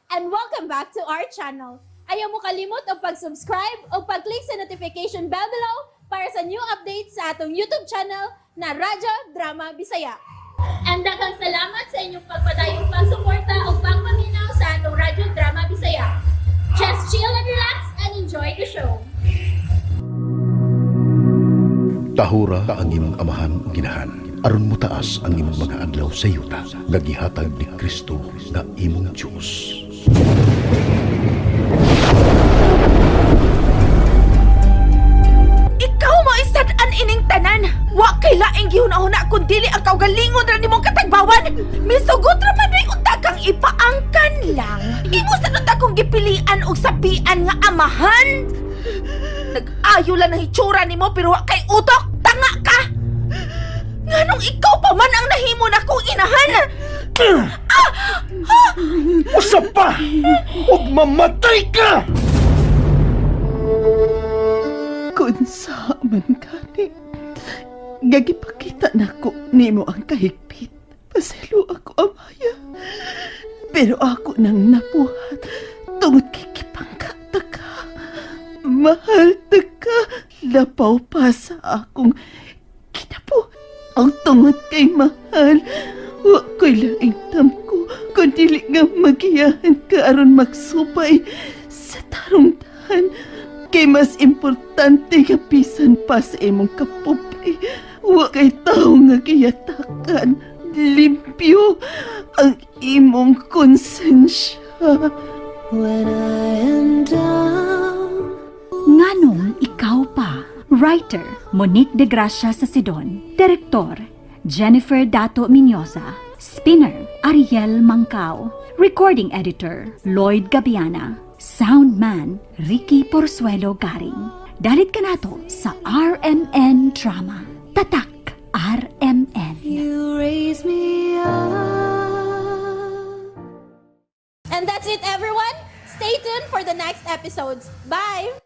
And welcome back to our channel. Ayaw mo kalimot og pag-subscribe o pag-click sa notification bell below para sa new updates sa atong YouTube channel na Radyo Drama Bisaya. And daghang salamat sa inyong pagpadayong pagsuporta o pagpaminaw sa atong Radyo Drama Bisaya. Just chill and relax and enjoy the show. Tahura ang imong amahan ug ginahan aron motaas ang imong mga adlaw sa yuta nga gihatag ni Kristo nga imong Dios. Ikaw mo isad-an ining tanan. Wa kay laing gihuna-huna kun dili ang kaugalingon ra nimong katagbawan. Misugot ra man ning unta kang ipaangkan lang. Imo sa unta kong gipilian og sabian nga amahan. Nag-ayo lang ang hitsura nimo pero wa kay utok. Tanga ka. Nganong ikaw pa man ang nahimo na kong inahan? Usa pa! Ug mamatay ka! Kung sa man gani, gagipakita nako nimo ang kahigpit. Paselo ako, Amaya. Pero ako nang napuhat tungod kay kipangkata ka. Mahal ta ka, lapaw pa sa akong kinabuhi. Ang tungod kay mahal, wa ko'y laing tamko, kun dili nga magiyahan ka aron magsupay sa tarongdahan. Kay mas importante nga bisan pa sa imong kapobre, wa kay tao nga giyatakan. Limpyo ang imong konsensya. When I am down, Nganong Ikaw Pa? Writer, Monique De Gracia sa Sidon. Director, Jennifer Dato Miñoza. Spinner, Ariel Mangkao. Recording Editor, Lloyd Gabiana. Soundman, Ricky Porsuelo Garing. Dalit ka nato sa RMN Drama. Tatak RMN. You raise me up. And that's it, everyone. Stay tuned for the next episodes. Bye!